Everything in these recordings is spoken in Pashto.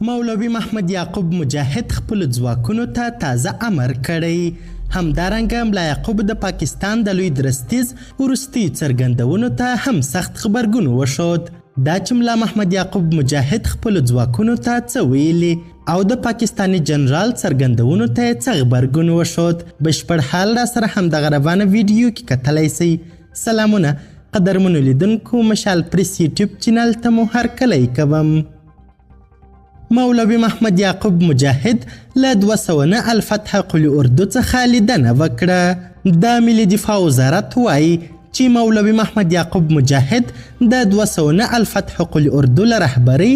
مولوي محمد یعقوب مجاهد خپلو ځواکونو ته تازه امر کړی. همدارنګه ملا یعقوب د پاکستان د لوی درستیز وروستیو څرګندونو ته هم سخت غبرګون وښود. دا چې ملا محمد یعقوب مجاهد خپلو ځواکونو ته څه ویلي او د پاکستاني جنرال څرګندونو ته یې څه غبرګون وښود، بشپړ حال راسره همدغه روانه ویډیو کې کتلی سئ. سلامونه قدرمنو لیدونکو، مشال پریس یوټیوب چینل ته مو هرکلی کوم. مولوي محمد یعقوب مجاهد له 209 الفتح قول اردو څخه لیدنه وکړه. د ملي دفاع وزارت وایي چې مولوي محمد یعقوب مجاهد د 209 الفتح قول اردو له رهبرۍ،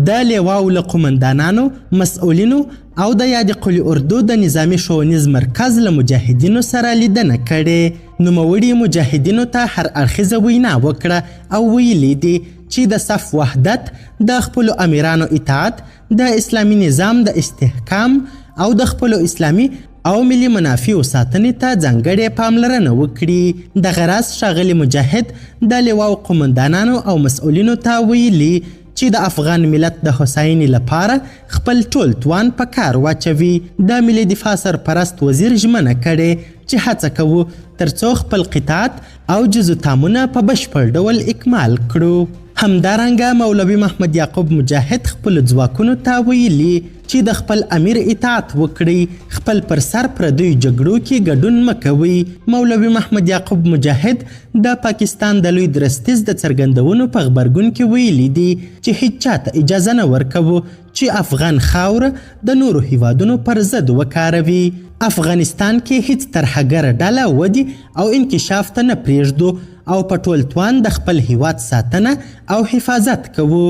د لیواو له قومندانانو، مسؤلینو او د یادې قول اردو د نظامي ښوونیز مرکز له مجاهدینو سره لیدنه کړې. نوموړي مجاهدینو ته هر اړخیزه وینا وکړه او ویلي دي چې د صف وحدت، د خپلو امیرانو اطاعت، د اسلامي نظام د استحکام او د خپلو اسلامي او ملي منافعو ساتنې ته ځانګړې پاملرنه وکړي. دغه راز ښاغلي مجاهد د لواو قومندانانو او مسؤلینو ته ویلي چې د افغان ملت د هوساینې لپاره خپل ټول توان په کار واچوي. د ملي دفاع سرپرست وزیر ژمنه کړې چې هڅه کوو ترڅو خپل قطعات او جزوتامونه په بشپړ ډول اکمال کړو. همدارنګه مولوي محمد یعقوب مجاهد خپلو ځواکونو ته ویلي چې د خپل امیر اطاعت وکړئ، خپل پر سر پردیو جګړو کې ګډون مه کوئ. مولوي محمد یعقوب مجاهد د پاکستان د لوی درستیز د څرګندونو په غبرګون کې ویلي دي چې هیچا ته اجازه نه ورکوو چې افغان خاوره د نورو هیوادونو پر ضد وکاروي. افغانستان کې هیڅ ترهګره ډله ودې او انکشاف ته نه پریږدو او په ټول توان د خپل هیواد ساتنه او حفاظت کوو.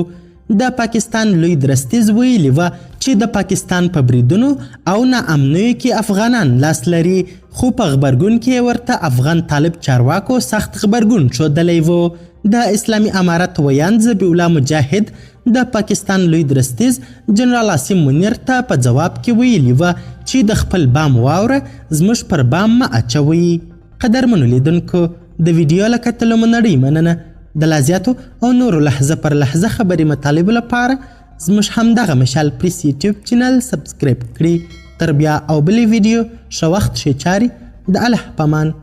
د پاکستان لوی درستیز ویلي وه چې د پاکستان په بریدونو او ناامنیو کې افغانان لاس لري، خو په غبرګون کې ورته افغان طالب چارواکو سخت غبرګون ښودلی وو. د اسلامي امارت ویاند ذبیح الله مجاهد د پاکستان لوی درستیز جنرال عاصم منیر ته په ځواب کې ویلي وه چې د خپل بام واوره زموږ پر بام مه اچوئ. قدرمنو لیدونکو، د ویډیو له کتلو مو نړۍ مننه. د لا زیاتو او نورو لحظه پر لحظه خبري مطالبو لپاره زموږ همدغه مشال پریس یوټیوب چینل سبسکرایب کړئ. تر بیا او بلې ویډیو، ښه وخت، ښې چارې، د الله پامان.